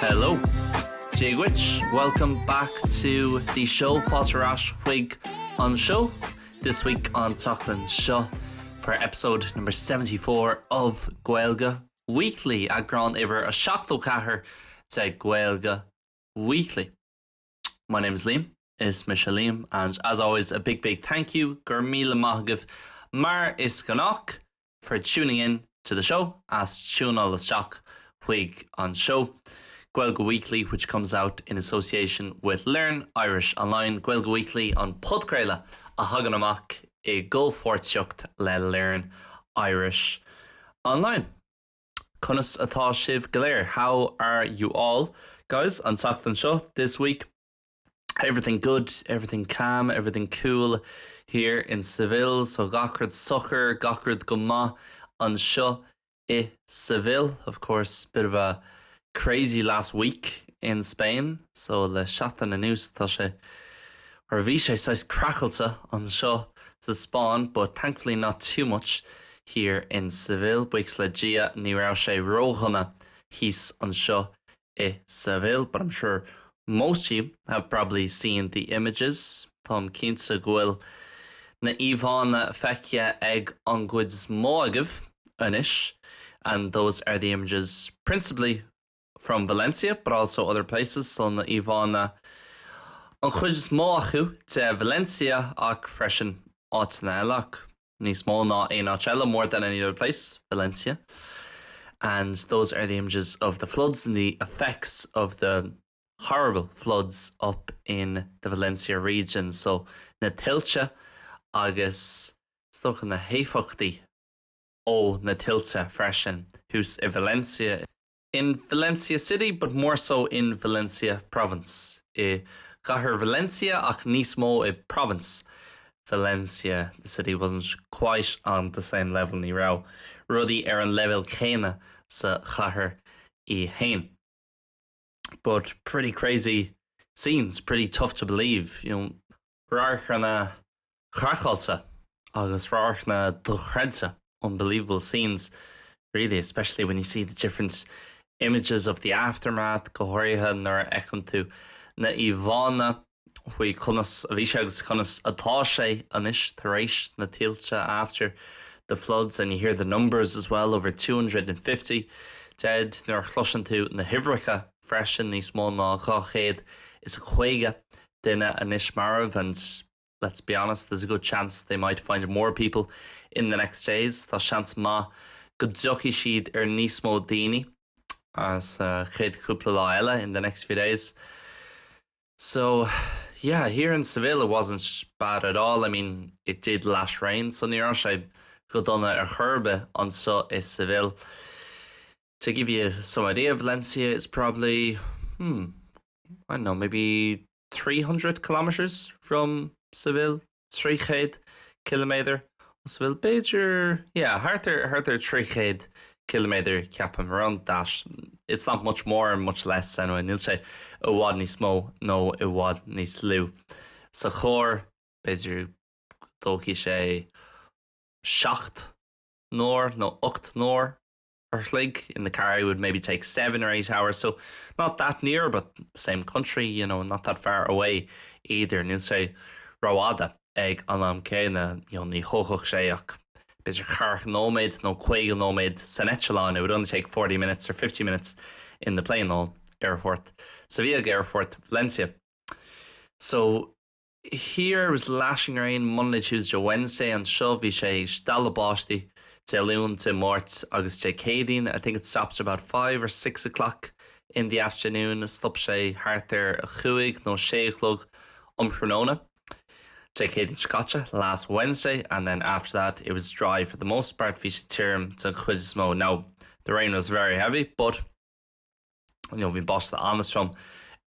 Hello. Dia dhuit, welcome back to the show Fáilte ar ais chuig an show this week an tseachtain seo for episode number 74 of Gaeilge Weekly, eagrán uimhir a 74 de Gaeilge Weekly. My name is Liam, is mise Liam, and as always a big big thank you, go raibh míle maith agaibh mar is gnách for tuning in to the show, as tiúnáil isteach chuig an seó. Gaeilge Weekly which comes out in association with Learn Irish Online, Gaeilge Weekly an podchraoladh a thagann amach i gcomhpháirtíocht le Learn Irish Online. Conas atá sibh go léir? How are you all guys an tseachtain seo this week? Everything good, everything calm, everything cool here in Seville, so gach rud socair, gach rud go maith anseo i Seville. Of course, bit of a crazy last week in Spain, so le seachtain anuas tá sé or bhí sé saghas craiceáilte anseo sa Spáinn, but thankfully not too much here in Seville. Buíochas le Dia ní raibh sé ródhona thíos anseo i Seville, but I'm sure most of you have probably seen the images. Táim cinnte go bhfuil na íomhánna feicthe ag an gcuid is mó agaibh anois, and those are the images principally from Valencia but also other places, so na íomhánna an chuid is mó acu de Valencia ach freisin áiteanna eile ach níos mó ná aon áit eile, more than any other place, Valencia. And those are the images of the floods and the effects of the horrible floods up in the Valencia region, so na tuilte agus is dócha na héifeachtaí ó na tuilte freisin thuas i Valencia. In Valencia city but more so in Valencia province, i gcathair Valencia ach níos mó i province Valencia, the city wasn't quite on the same level, ní raibh rudaí ar an leibhéal céanna sa chathair í fhéin. But pretty crazy scenes, pretty tough to believe, you know, radharcanna craiceáilte agus radharcanna dochreidte, unbelievable scenes really, especially when you see the different images of the aftermath, go háirithe nuair a fheiceann tú na íomhánna faoi conas a bhí sé agus conas atá sé anois tar éis na tuilte after the floods and you hear the numbers as well, over 250 dead nuair a chloiseann tú na huimhreacha freisin níos mó ná 250 duine anois marbh and let's be honest, there's a good chance they might find more people in the next days. Tá seans maith go dtiocfaidh siad ar níos mó daoine sa chéad chúpla lá eile in the next few days. So yeah, here in Seville it wasn't bad at all. I mean, it did lash rain, so ní raibh sé go dona ar chor ar bith anseo i Seville. To give you some idea, Valencia is probably, hmm, I don't know, maybe 300 kilometres from Seville, 300 ciliméadar ó Seville, b'fhéidir, yeah, thart ar, thart ar 300 ciliméadar ceapaim, around that. It's not much more and much less anyway, níl sé i bhfad níos mó nó i bhfad níos lú. Sa charr, b'fhéidir go dtógfaidh sé 7 n-uair nó 8 n-uair an chloig. In the car it would maybe take 7 or 8 hours, so not that near but same country, you know, not that far away either. Níl sé rófhada ag an am céanna, you know, ní thógfadh sé ach b'fhéidir 40 nóiméad nó 50 nóiméad san eitleán, it would only take 40 minutes or 50 minutes in the plane ó aerfort Sevilla go aerfort Valencia. So Here it was lashing rain Monday, Tuesday, Wednesday anseo bhí sé ag stealladh báistí Dé Luain, Dé Máirt agus Dé Céadaoin I think it stopped about five or six o'clock in the afternoon stop sé thart ar a chúig nó sé a chlog um thráthnóna Dé Céadaoin seo caite last Wednesday and then after that it was dry for the most part bhí sé tirim den chuid is mó Now the rain was very heavy but you know bhí an báisteach an-trom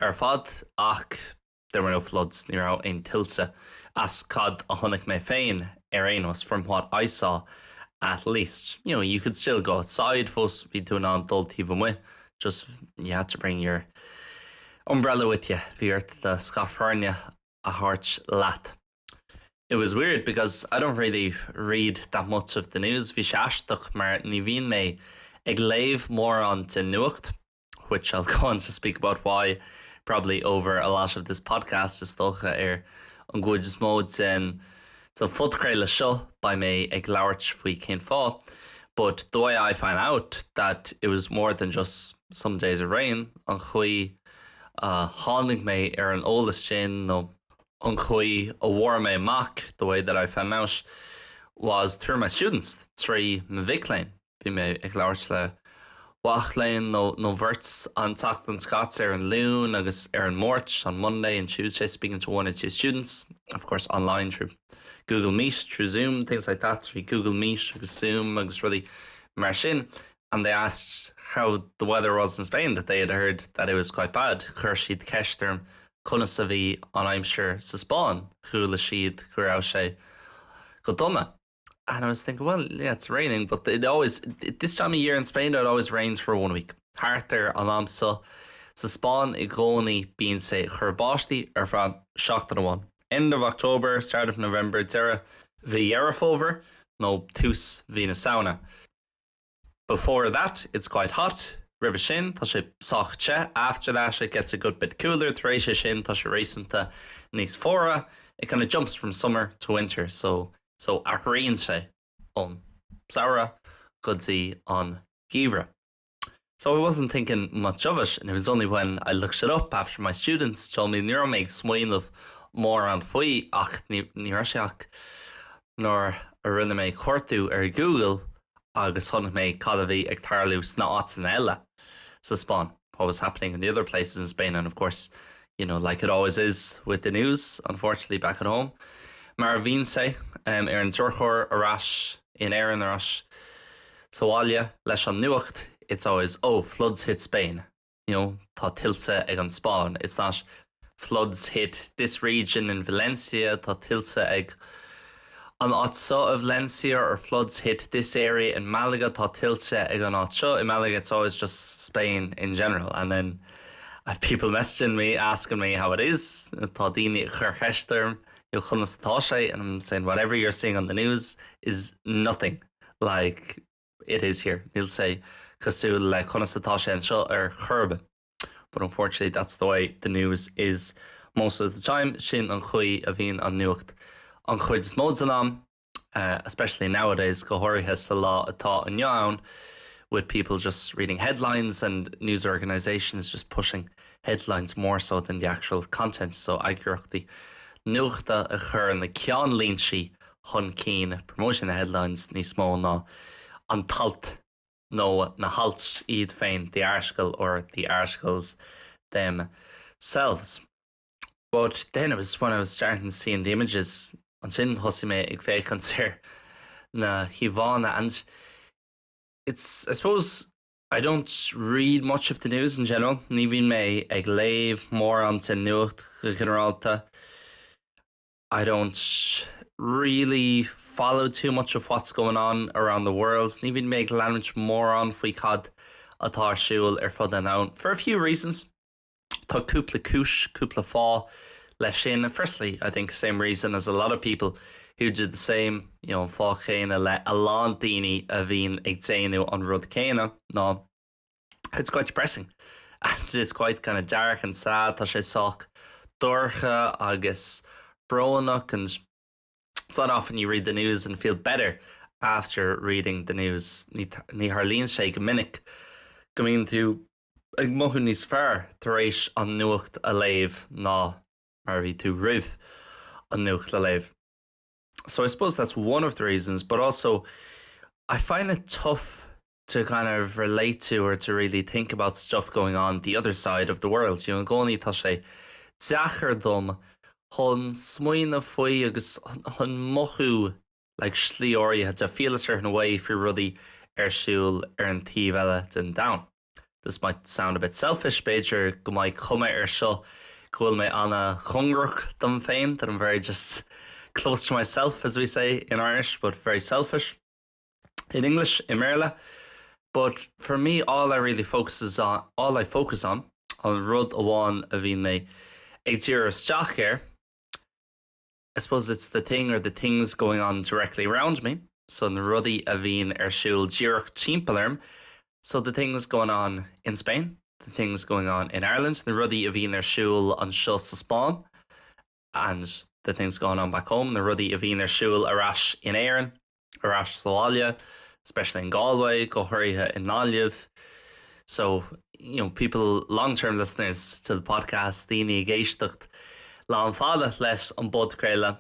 ar fad ach there were no floods, ní raibh aon tuilte as cad a chonaic mé féin ar aon nós, from what I saw at least. You know, you could still go outside, fós bhí tú in ann dul taobh amuigh, just you had to bring your umbrella with you, bhí ort do scáth phornaigh a thabhairt leat. It was weird because I don't really read that much of the news, bhí sé aisteach mar ní bhíonn mé ag léamh mórán den nuacht. which I'll go on to speak about why probably over a lot of this podcast is dócha ar an gcuid is mó den den phodchraoladh seo beidh mé ag labhairt faoi cén fáth but the way I find out that it was more than just some days of rain an chaoi a tháinig mé ar an eolas sin nó an chaoi a bhfuair mé amach the way that I found out was through my students trí mo mhic léinn. Bhí mé ag labhairt le mac léinn nó nó bheirt an tseachtain seo caite ar an Luan agus ar an Máirt on Monday and Tuesday speaking to one or two students, of course online through Google Meet, through Zoom, things like that, through Google Meet agus Zoom agus rudaí mar sin. And they asked how the weather was in Spain, that they had heard that it was quite bad. Chuir siad ceist orm conas a bhí an aimsir sa Spáinn, chuala siad go raibh sé go dona. And I was thinking, well, yeah, it's raining, but it always this time of year in Spain it always rains for one week. Thart ar an am seo sa Spáinn i gcónaí bíonn sé ag cur báistí ar feadh seachtain amháin. End of October, start of November, deireadh mhí Dheireadh Fómhair nó tús mhí na Samhna. Before that, it's quite hot. Roimhe sin, tá sé sách te. After that, it gets a good bit cooler. Tar éis sin tá sé réasúnta níos fuaire. It kind of jumps from summer to winter, so so athraíonn sé ón samhradh go dtí an geimhreadh. So I wasn't thinking much of it, and it was only when I looked it up after my students told me ní raibh mé ag smaoineamh mórán faoi ach ní raibh sé ach nuair a rinne mé cuardach ar Google agus chonaic mé cad a bhí ag tarlú sna háiteanna eile sa Spáinn. What was happening in the other places in Spain and of course, you know, like it always is with the news, unfortunately back at home. Mar a bhíonn sé um, ar an drochuair ar ais in Éirinn ar ais sa bhaile leis an nuacht, it's always oh floods hit Spain. You know, tá tuilte ag an Spáinn. It's not floods hit this region in Valencia, tá tuilte ag an áit seo i Valencia or floods hit this area in Malaga tá tuilte ag an áit seo in Malaga it's always just Spain in general and then I have people messaging me asking me how it is tá daoine ag cur ceist orm conas atá sé and I'm saying whatever you're seeing on the news is nothing like it is here. Níl sé cosúil le conas atá sé anseo ar chor ar bith. But unfortunately that's the way the news is most of the time sin an chaoi a bhíonn an nuacht an chuid is mó den am, uh, especially nowadays go háirithe sa lá atá inniu ann with people just reading headlines and news organizations just pushing headlines more so than the actual content so eagraíochtaí nuachta ag cur na ceannlínte chun cinn promoting the headlines níos mó ná an t-alt nó na hailt iad féin the article or the articles themselves. But then it was when I was starting seeing the images ansin thosaigh mé ag féachaint ar na híomhánna and it's I suppose I don't read much of the news in general. Ní bhíonn mé ag léamh mórán den nuacht go ginearálta. I don't really follow too much of what's going on around the world. Ní bhíonn mé ag leanúint mórán faoi cad atá ar siúl ar fud an domhain. For a few reasons. Tá cúpla cúis cúpla fáth leis sin. Firstly, I think same reason as a lot of people who did the same you know, fáth céanna le a lán daoine a bhíonn ag déanamh an rud céanna ná it's quite depressing and it's quite kind of dark and sad tá sé sách dorcha agus brónach and it's not often you read the news and feel better after reading the news ní tharlaíonn sé go minic go mbíonn tú ag mothú níos fearr tar éis an nuacht a léamh ná mar a bhí tú roimh an nuacht a léamh. So I suppose that's one of the reasons, but also I find it tough to kind of relate to or to really think about stuff going on the other side of the world. You know, i gcónaí tá sé deacair dom chun smaoineamh faoi agus chun mothú like slí áirithe to feel a certain way faoi rudaí ar siúl ar an taobh eile den domhan. This might sound a bit selfish b'fhéidir go mbeidh cuma air seo go bhfuil mé an-chóngarach dom féin that I'm very just close to myself as we say in Irish, but very selfish in English i mBéarla. But for me all I really focuses on all I focus on an rud amháin a bhíonn mé ag díriú isteach air, I suppose it's the thing or the things going on directly around me, so na rudaí a bhíonn ar siúl díreach timpeall orm, so the things going on in Spain. the things going on in Ireland, na rudaí a bhíonn ar siúl anseo sa Spáinn, and the things going on back home, na rudaí a bhíonn ar siúl ar ais in Éirinn, ar ais sa bhaile, especially in Galway, go háirithe i nGaillimh. So, you know, people, long-term listeners to the podcast, daoine ag éisteacht le am fada leis an bpodchraoladh,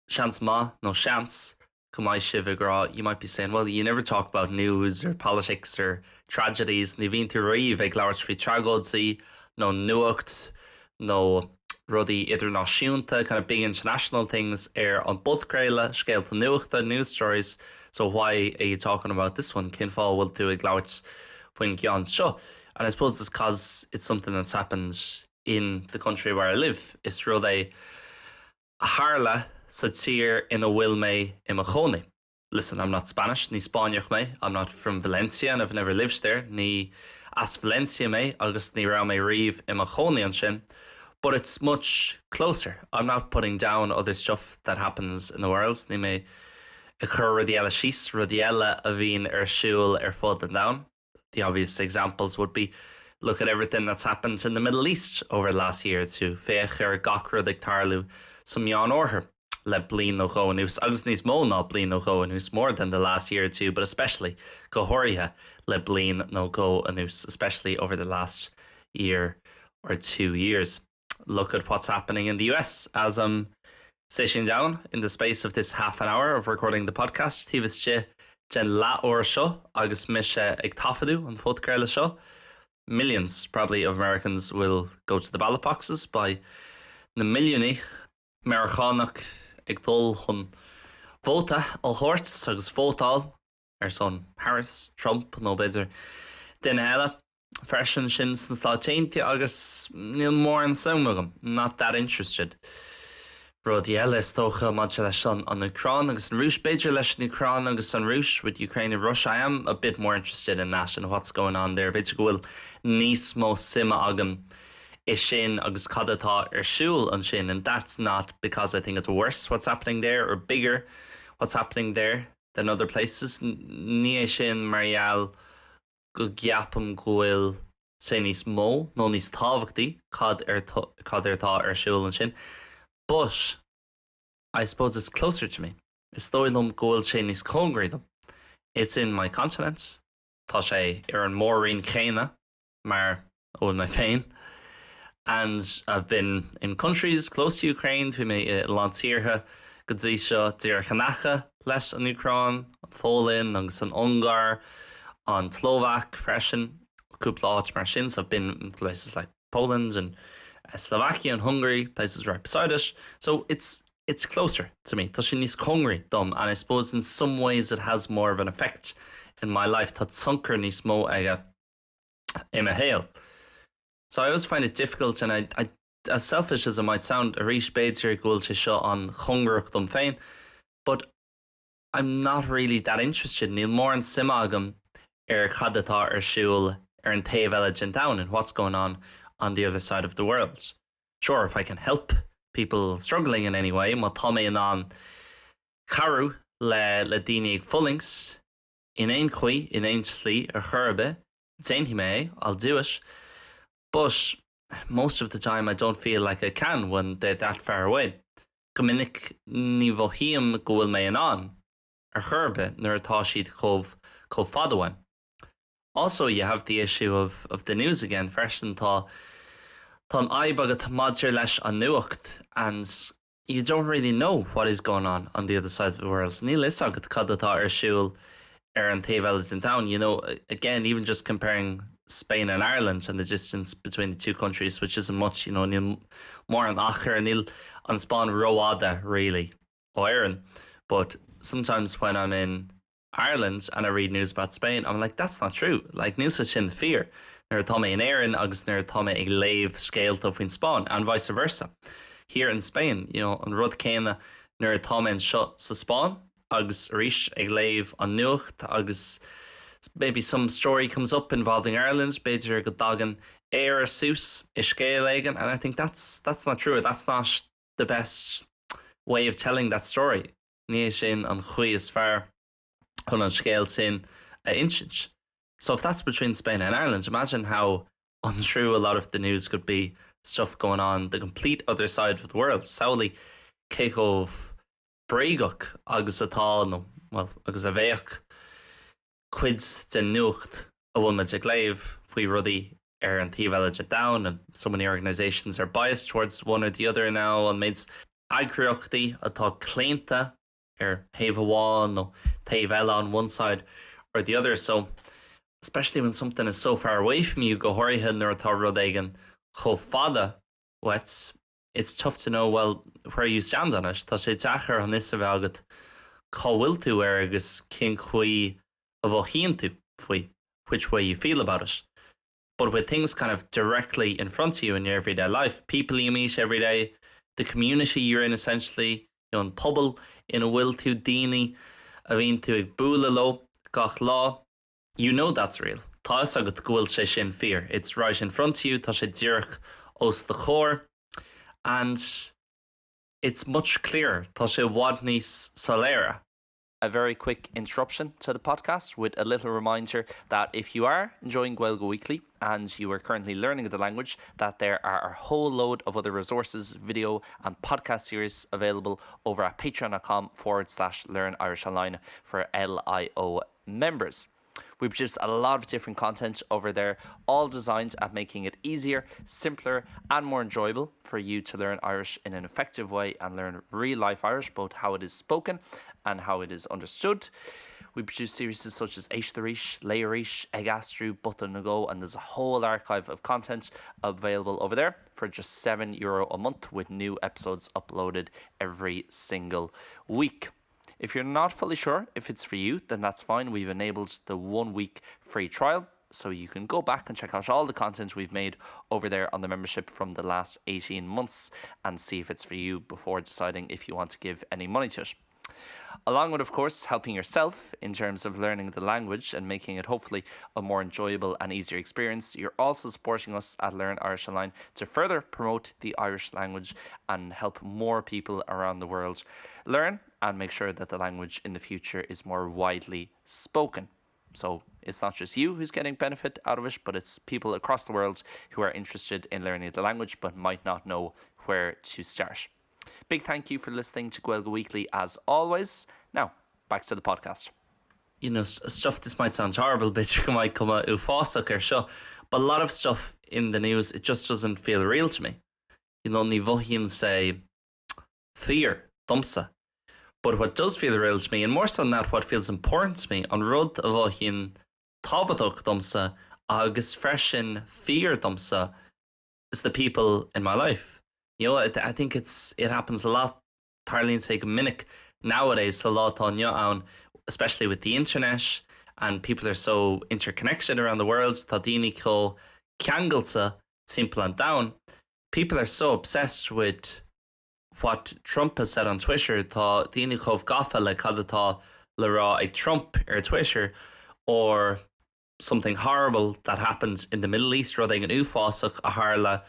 seans maith nó seans go mbeidh sibh ag rá, you might be saying, well, you never talk about news or politics or tragedies, ní bhíonn tú riamh ag labhairt faoi tragóidí nó nuacht nó rudaí idirnáisiúnta, kind of big international things ar an bpodchraoladh, scéalta nuachta, news stories, so why are you talking about this one, cén fáth a bhfuil tú ag labhairt faoin gceann seo? And I suppose it's cause it's something that's happened in the country where I live, is rud é a tharla sa tír ina bhfuil mé i mo chónaí. Listen, I'm not Spanish, ní Spáinneach mé, I'm not from Valencia and I've never lived there, ní as Valencia mé agus ní raibh mé riamh i mo chónaí ansin, but it's much closer. I'm not putting down other stuff that happens in the world, níl mé ag cur rudaí eile síos, rudaí eile a bhíonn ar siúl ar fud an domhain. The obvious examples would be look at everything that's happened in the Middle East over the last year or two, féach ar gach rud ag tarlú sa Meánoirthear le bliain nó dhó anuas, agus níos mó ná bliain nó dhó anuas, more than the last year or two, but especially, go háirithe le bliain nó dhó anuas, especially over the last year or 2 years. Look at what's happening in the US as I'm sitting down in the space of this half an hour of recording the podcast, taobh istigh den leathuair seo agus mise ag taifeadadh an phodchraoladh seo. Millions probably of Americans will go to the ballot boxes beidh na milliúin Meiriceánach ag dul chun vóta a thabhairt agus vótáil ar son Harris, Trump nó b'fhéidir duine eile freisin sin sna Stáit Aontaithe agus níl mórán suim agam, not that interested. Rudaí eile is dócha maidir leis an an Úcráin agus an Rúis b'fhéidir leis an Úcráin agus an Rúis with Ukraine and Russia I am a bit more interested in that and what's going on there. B'fhéidir go bhfuil níos mó suime agam i sin agus cad atá ar siúl ansin and that's not because I think it's worse what's happening there or bigger what's happening there than other places. Ní é sin mar gheall go gceapaim go bhfuil sé níos mó nó níos tábhachtaí cad ar cad atá ar siúl ansin. But I suppose it's closer to me. Is dóigh liom go bhfuil sé níos cóngaraí dom. It's in my continent. Tá sé ar an mór-roinn chéanna mar a bhfuil mé féin. And I've been in countries close to Ukraine, bhí mé i lán tíortha go dtí seo díreach in aice leis an Úcráin, an Pholainn agus an Ungáir, an tSlóvaic freisin, cúpla áit mar sin, so I've been in places like Poland and Slovakia and Hungary, places right beside it. So it's closer to me. Tá sé níos cóngaraí dom and I suppose in some ways it has more of an effect in my life tá tionchar níos mó aige i mo shaol. So I always find it difficult and I as selfish as it might sound arís b'fhéidir go bhfuil sé seo an-chóngarach dom féin, but I'm not really that interested níl mórán suime agam ar cad atá ar siúl ar an taobh eile den domhan and what's going on on the other side of the world. Sure, if I can help people struggling in any way, má tá mé in ann cabhrú le le daoine ag fulaingt in aon chaoi in aon slí ar chor ar bith, déanfaidh mé I'll do it. But most of the time I don't feel like I can when they're that far away. Go minic ní mhothaím go bhfuil mé in ann ar chor ar bith nuair atá siad chomh chomh fada uaim. Also you have the issue of the news again freisin tá tá an fhadhb agat maidir leis an nuacht and you don't really know what is going on on the other side of the world. Níl fhios agat cad atá ar siúl ar an taobh eile den domhan. You know, again, even just comparing Spain and Ireland and the distance between the two countries, which isn't much, níl mórán achar níl an Spáinn rófhada really ó Éirinn. But sometimes when I'm in Ireland and I read news about Spain, I'm like that's not true. Like níl sé sin fíor. Nuair atá mé in Éirinn agus nuair atá mé ag léamh scéalta faoin Spáinn and vice versa. Here in Spain, an rud céanna nuair atá mé anseo sa Spáinn agus arís ag léamh an nuacht agus maybe some story comes up involving Ireland, b'fhéidir go dtagann Éire suas i scéal éigin and I think that's not true. That's not the best way of telling that story. Ní sin an chaoi is fearr chun an scéal sin a insint. So if that's between Spain and Ireland, imagine how untrue. A lot of the news could be stuff going on the complete other side of the world. Samhlaigh cé chomh bréagach agus atá nó well agus a bheadh cuid den nuacht a bhfuil muid ag léamh faoi rudaí ar an taobh eile den domhan and so many organisations are biased towards one or the other now an méid eagraíochtaí atá claonta ar thaobh amháin nó taobh eile on one side or the other so especially when something is so far away from you go háirithe nuair atá rud éigin chomh fada uait it's tough to know well where you stand on it tá sé deacair an fhios a bheith agat cá bhfuil tú air agus cén chaoi a mhothaíonn tú faoi which way you feel about it. But with things kind of directly in front of you in your everyday life, people you meet every day, the community you're in essentially, you know, an pobal ina bhfuil tú daoine a bhíonn tú ag bualadh leo gach lá, you know that's real. Tá fhios agat go bhfuil sé sin fíor. It's right in front of you, tá sé díreach os do chomhair and it's much clearer, tá sé i bhfad níos soiléire. A very quick interruption to the podcast with a little reminder that if you are enjoying Gaeilge Weekly and you are currently learning the language, that there are a whole load of other resources, video and podcast series available over at patreon.com forward slash learn Irish online for LIO members. We produce a lot of different content over there, all designed at making it easier, simpler and more enjoyable for you to learn Irish in an effective way and learn real life Irish, both how it is spoken and how it is understood. We produce series such as Éist Arís, Léigh Arís, Ag Aistriú, Buta nó Go, and there's a whole archive of content available over there for just 7 euro a month with new episodes uploaded every single week. If you're not fully sure if it's for you, then that's fine. We've enabled the one week free trial so you can go back and check out all the content we've made over there on the membership from the last 18 months and see if it's for you before deciding if you want to give any money to it. Along with of course helping yourself in terms of learning the language and making it hopefully a more enjoyable and easier experience, you're also supporting us at Learn Irish Online to further promote the Irish language and help more people around the world learn and make sure that the language in the future is more widely spoken. So it's not just you who's getting benefit out of it, but it's people across the world who are interested in learning the language but might not know where to start. Big thank you for listening to Gaeilge Weekly as always. Now, back to the podcast. You know, stuff this might sound horrible, b'fhéidir go mbeidh cuma uafásach ar seo, but a lot of stuff in the news it just doesn't feel real to me. You know, ní mhothaíonn sé fíor domsa. But what does feel real to me, and more so than that, what feels important to me, an rud a mhothaíonn tábhachtach domsa agus freisin fíor domsa is the people in my life. You know, I think it's it happens a lot tarlaíonn sé go minic nowadays sa lá atá inniu ann, especially with the internet and people are so interconnected around the world, tá daoine chomh ceangailte timpeall an domhain. People are so obsessed with what Trump has said on Twitter, tá daoine chomh gafa le cad atá le rá ag Trump ar Twitter or something horrible that happened in the Middle East, rud éigin uafásach a tharla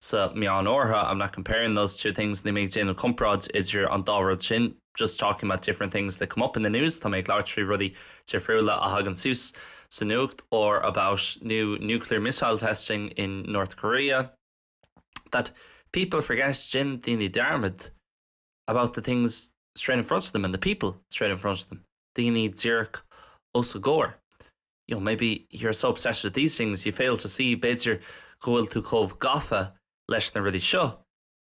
sa Meánoirthear, I'm not comparing those two things, níl mé ag déanamh comparáid idir an dá rud sin, just talking about different things that come up in the news, tá mé ag labhairt faoi rudaí difriúla a thagann suas sa nuacht, or about new nuclear missile testing in North Korea, that people forget, déanann daoine dearmad about the things straight in front of them and the people straight in front of them. Daoine díreach os a gcomhair. You know, maybe you're so obsessed with these things you fail to see b'fhéidir go bhfuil tú chomh gafa leis na rudaí seo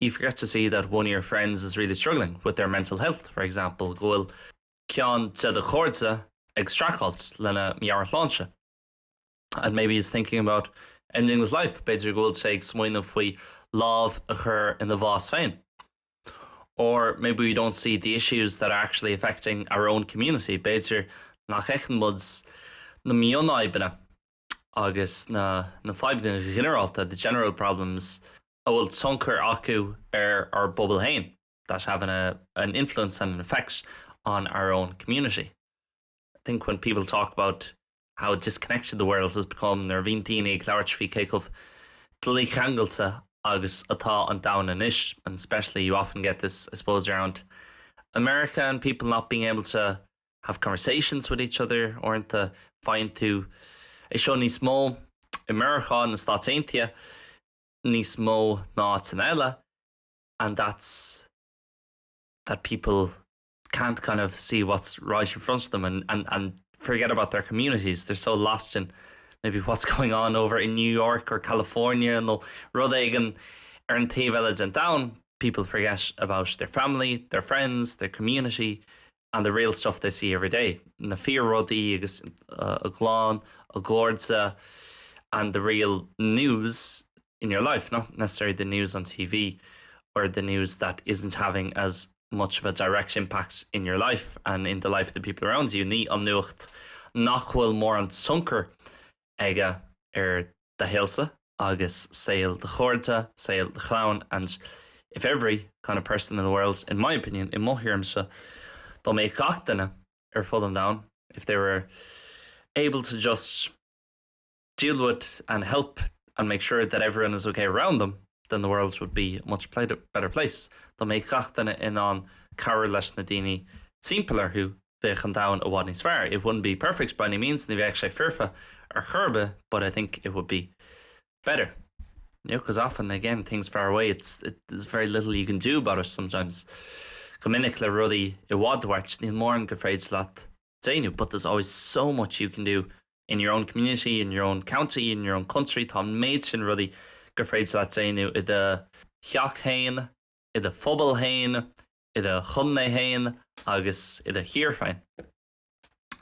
you forget to see that one of your friends is really struggling with their mental health, for example, go bhfuil ceann de do chairde ag streachailt lena meabhairshláinte. And maybe he's thinking about ending his life, b'fhéidir go bhfuil sé ag smaoineamh faoi lámh a chur ina bhás féin. Or maybe we don't see the issues that are actually affecting our own community, b'fhéidir nach bhfeiceann muid na mionfhadhbanna agus na na fadhbanna ginearálta, the general problems, a bhfuil tionchar acu ar ár bpobal féin, that have an, an influence and an effect on our own community. I think when people talk about how disconnected the world has become nuair a bhíonn daoine ag labhairt faoi cé chomh dlúthcheangailte agus atá an domhan anois and especially you often get this I suppose around America and people not being able to have conversations with each other uaireanta faigheann tú é seo níos mó i Meiriceá na Stáit Aontaithe níos mó ná áiteanna eile and that's that people can't kind of see what's right in front of them and, and, and forget about their communities. They're so lost in maybe what's going on over in New York or California nó rud éigin ar an taobh eile den domhan. People forget about their family, their friends, their community and the real stuff they see every day. Na fíor-rudaí agus uh, a gclann, a gcairde and the real news in your life, not necessarily the news on TV or the news that isn't having as much of a direct impact in your life and in the life of the people around you. Ní an nuacht nach bhfuil mórán tionchar aige ar do shaolsa agus saol do chairde, saol do chlann and if every kind of person in the world, in my opinion, i mo thuairimse, dá mbeadh gach duine ar fud an domhain, if they were able to just deal with and help and make sure that everyone is okay around them, then the world would be a much better place. Dá mbeadh gach duine in ann cabhrú leis na daoine timpeall orthu, bheadh an domhan i bhfad níos fearr. It wouldn't be perfect by any means, ní bheadh sé foirfe ar chor ar bith, but I think it would be better. You know, because often again things far away it's it, there's very little you can do about it sometimes. Go minic le rudaí i bhfad uait níl mórán gur féidir leat déanamh, but there's always so much you can do in your own community, in your own county, in your own country, tá an méid sin rudaí gur féidir leat déanamh i do theach féin, i do phobal féin, i do chontae féin agus i do thír féin.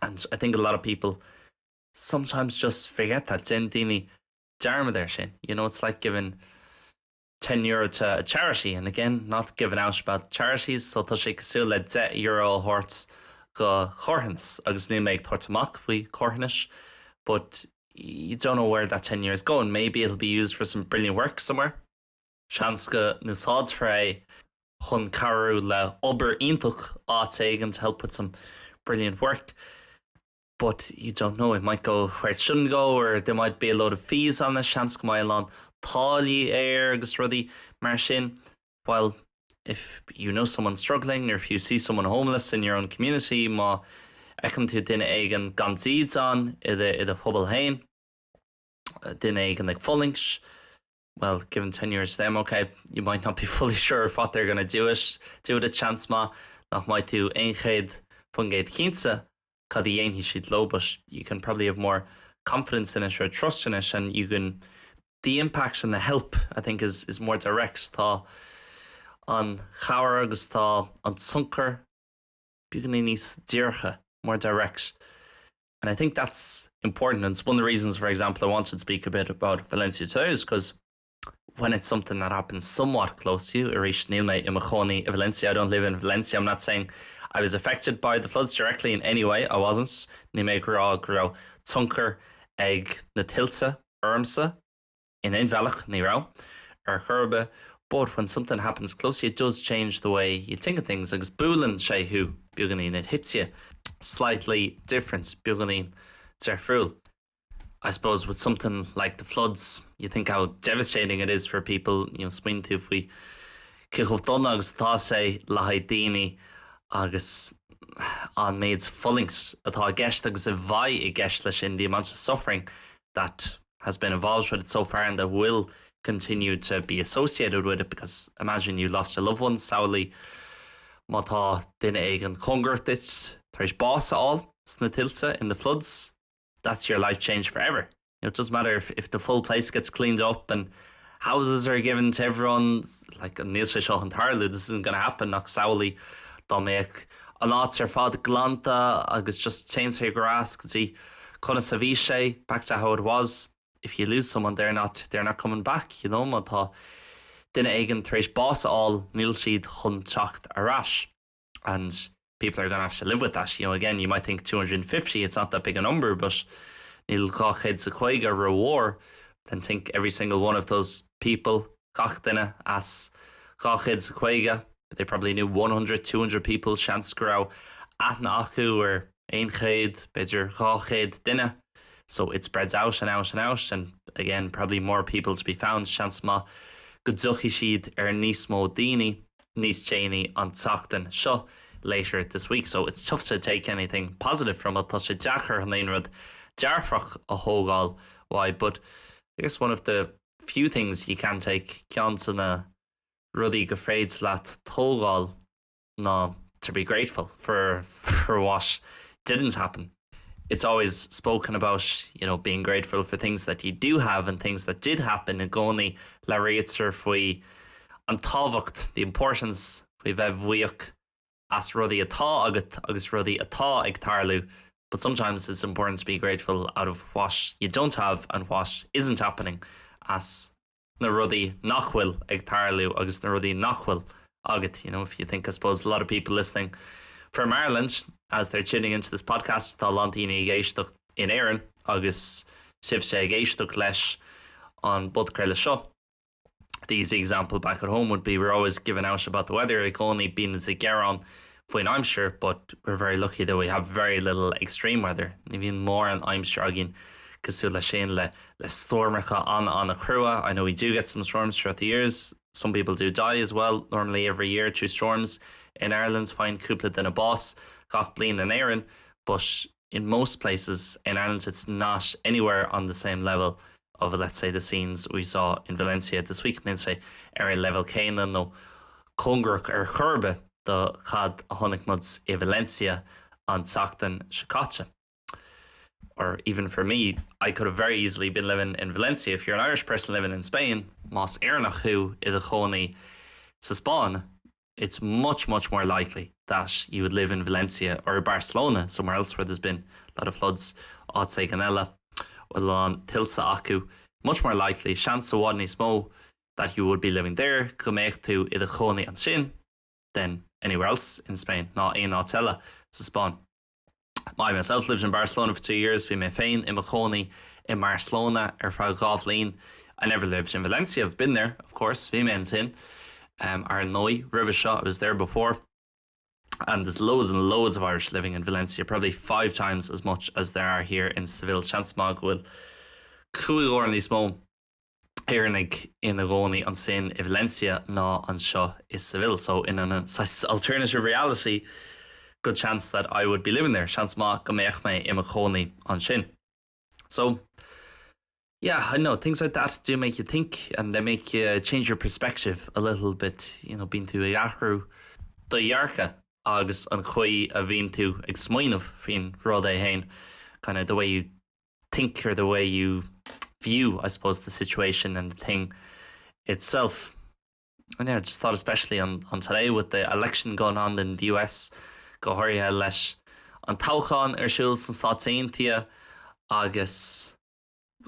And I think a lot of people sometimes just forget that. Déanann daoine dearmad air sin. You know, it's like giving €10 to a charity and again not giving out about charities so tá sé cosúil le €10 a thabhairt go carthanas agus níl mé ag tabhairt amach faoi carthanais but you don't know where that €10 is going. Maybe it'll be used for some brilliant work somewhere. Seans go n-úsáidfear é chun cabhrú le obair iontach áit éigin to help with some brilliant work. But you don't know, it might go where it shouldn't go or there might be a load of fees on it, seans go mbeidh a lán táillí air agus rudaí mar sin. While if you know someone struggling or if you see someone homeless in your own community, má fheiceann tú duine éigin gan dídean i do phobal féin, duine éigin ag fulaingt, well, given €10 to them, okay, you might not be fully sure of what they're going to do it, do with it, seans maith nach mbeidh tú 100% cinnte cad a dhéanfaidh siad leo, but you can probably have more confidence in it or trust in it and you can the impact and the help I think is is more direct tá an chabhair agus tá an tionchar beagáinín níos díreacha more direct and I think that's important and it's one of the reasons for example I wanted to speak a bit about Valencia today is because when it's something that happens somewhat close to you arís níl mé i mo chónaí i Valencia I don't live in Valencia I'm not saying I was affected by the floods directly in any way I wasn't níl mé ag rá go raibh tionchar ag na tuilte ormsa in aon bhealach ní raibh ar chor ar bith but when something happens close to you it does change the way you think of things agus buaileann sé thú beagáinín it hits you slightly different beagáinín difriúil. I suppose with something like the floods you think how devastating it is for people you know smaoiníonn tú faoi cé chomh dona agus atá sé le haghaidh daoine agus an méid fulaingt atá i gceist agus a bheidh i gceist leis sin the amount of suffering that has been involved with it so far and that will continue to be associated with it because imagine you lost a loved one samhlaigh má tá duine éigin cóngarach duit tar éis bás a fháil sna tuilte in the floods that's your life changed forever. You know, it doesn't matter if, if the full place gets cleaned up and houses are given to everyone like níl sé seo chun tarlú this isn't gonna happen ach samhlaigh dá mbeadh an áit ar fad glanta agus just téann sé ar ais go dtí conas a bhí sé back to how it was if you lose someone they're not they're not coming back you know má tá duine éigin tar éis bás a fháil níl siad chun teacht ar ais and people are gonna have to live with that. You know, again, you might think 250, it's not that big a number, but níl 250 rómhór, then think every single one of those people, gach duine as 250, they probably knew 100, 200 people, seans go raibh aithne acu ar 100, b'fhéidir 200 duine. So it spreads out and out and out and again probably more people to be found, seans maith go dtiocfaidh siad ar níos mó daoine. níos déanaí an tseachtain seo later this week so it's tough to take anything positive from it tá sé deacair chun aon rud dearfach a thógáil uaidh but I guess one of the few things you can take ceann de na rudaí gur féidir leat tógáil ná to be grateful for for what didn't happen. It's always spoken about you know, being grateful for things that you do have and things that did happen i gcónaí labhraítear faoi an tábhacht the importance faoi bheith buíoch as rudaí atá agat agus rudaí atá ag tarlú, but sometimes it's important to be grateful out of what you don't have and what isn't happening as na rudaí nach bhfuil ag tarlú agus na rudaí nach bhfuil agat. You know, if you think I suppose a lot of people listening from Ireland as they're tuning into this podcast tá a lán daoine ag éisteacht in Éirinn agus sibhse ag éisteacht leis an bpodchraoladh seo. The easy example back at home would be we're always giving out about the weather i gcónaí bíonn ag gearán faoin aimsir, but we're very lucky that we have very little extreme weather. Ní bhíonn mórán aimsir againn cosúil le sin le le stoirmeacha an-an-chrua. I know we do get some storms throughout the years. Some people do die as well normally every year through storms in Ireland faigheann cúpla duine bás gach bliain in Éirinn, but in most places in Ireland it's not anywhere on the same level of let's say the scenes we saw in Valencia this week níl sé ar an level céanna nó cóngarach ar chor ar bith do cad a chonaic muid i Valencia an tseachtain seo caite. Or even for me, I could have very easily been living in Valencia. If you're an Irish person living in Spain, más Éireannach thú i do chónaí sa Spáinn, it's much much more likely that you would live in Valencia or Barcelona, somewhere else where there's been a lot of floods áit éigin eile a bhfuil a lán tuilte acu. Much more likely seans i bhfad níos mó that you would be living there go mbeadh tú i do chónaí ansin than anywhere else in Spain ná aon áit eile sa Spáinn. I myself lived in Barcelona for two years, bhí mé féin i mo chónaí i mBarcelona ar feadh dhá bhliain. I never lived in Valencia, I've been there, of course, bhí mé ansin um, ar ndóigh roimhe seo, I was there before. And there's loads and loads of Irish living in Valencia, probably five times as much as there are here in Seville. Seans maith go bhfuil cúig huaire níos mó Éireannaigh ina gcónaí ansin i Valencia ná anseo i Seville. So in an alternative reality, good chance that I would be living there. Seans maith go mbeadh mé i mo chónaí ansin. So yeah, I know things like that do make you think and they make you change your perspective a little bit, you know, bíonn tú ag athrú do dhearcadh agus an chaoi a bhíonn tú ag smaoineamh faoin rud é féin, kind of the way you think or the way you view, I suppose, the situation and the thing itself. And yeah, I just thought especially on, on today with the election going on in the US, go háirithe leis an toghchán ar siúl sna Stáit Aontaithe agus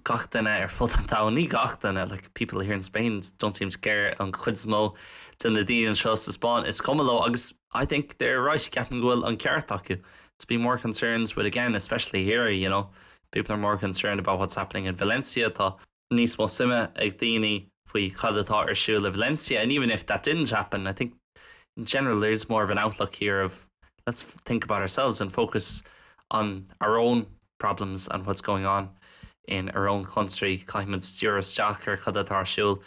gach duine ar fud an domhain ní gach duine like people here in Spain don't seem to care an chuid is mó de na daoine anseo sa Spáinn is cuma leo agus I think they're right ceapaim go bhfuil an ceart acu to be more concerned with again especially here you know people are more concerned about what's happening in Valencia tá níos mó suime ag daoine faoi cad atá ar siúl i Valencia and even if that didn't happen I think in general there's more of an outlook here of let's think about ourselves and focus on our own problems and what's going on in our own country caithfimid díriú isteach ar cad atá ar siúl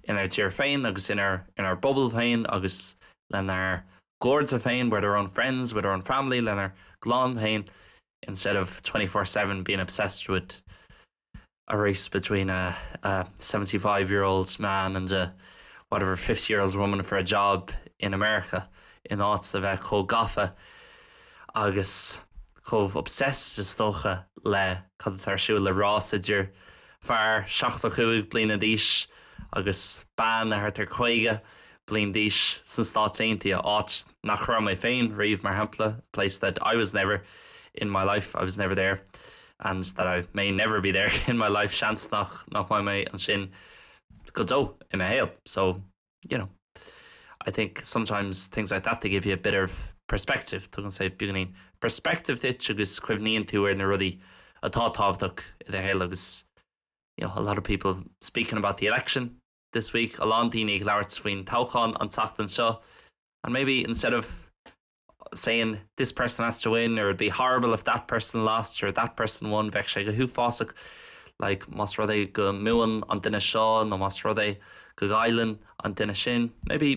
inár dtír féin agus inár inár bpobal féin agus lenár gcairde féin with our own friends with our own family lenár gclann féin instead of 24/7 being obsessed with a race between a, a 75 year old man and a whatever 50 year old woman for a job in America in áit a bheith chomh gafa agus chomh obsessed is dócha le cad atá ar siúl le rás idir fear 75 bliana d'aois agus bean thart ar 50 bliain d'aois sna Stáit Aontaithe áit nach raibh mé féin riamh mar shampla place that I was never in my life I was never there and that I may never be there in my life seans nach nach mbeidh mé ansin go deo i mo shaol so you know I think sometimes things like that they give you a bit of perspective tugann sé beagáinín perspective duit agus cuimhníonn tú ar na rudaí atá tábhachtach i do shaol agus you know, a lot of people speaking about the election this week a lán daoine ag labhairt faoin toghchán an tseachtain seo and maybe instead of saying this person has to win or it'd be horrible if that person lost or that person won bheadh sé go huafásach like más rud é go mbuann an duine seo nó más rud é go gcailleann an duine sin maybe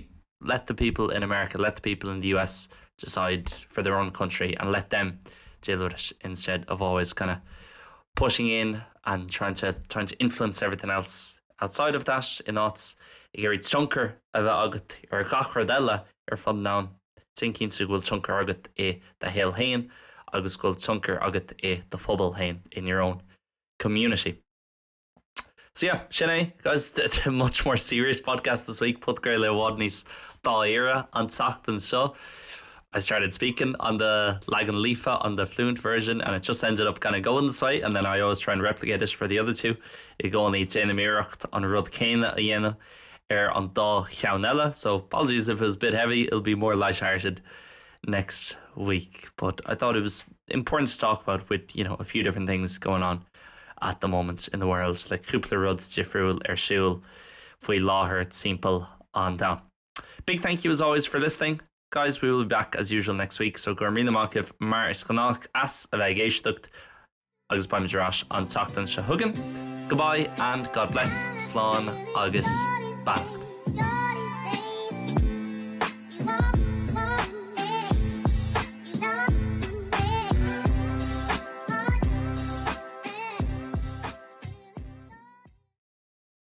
let the people in America let the people in the US decide for their own country and let them deal with it instead of always kind of Pushing in and trying to trying to influence everything else outside of that in áit ag iarraidh tionchar a bheith agat ar gach rud eile ar fud an domhain, déan cinnte go bhfuil tionchar agat i do shaol féin agus go bhfuil tionchar agat i do phobal féin in your own community. So yeah, sin é guys the much more serious podcast this week podchraoladh i bhfad níos dáiríre an tseachtain seo. I started speaking on the leagan líofa on the fluent version and it just ended up kind of going this way and then I always try and replicate it for the other two. I gcónaí déanaim iarracht an rud céanna a dhéanamh ar an dá cheann eile, so apologies if it was a bit heavy, it'll be more light-hearted next week but I thought it was important to talk about with you know a few different things going on at the moment in the world le cúpla rud difriúil ar siúl faoi láthair timpeall an domhain. Big thank you as always for listening. Guys, we will be back as usual next week, so go raibh míle maith agaibh mar is gnách as a bheith ag éisteacht agus beimid ar ais an tseachtain seo chugainn. Goodbye and God bless, slán agus beannacht.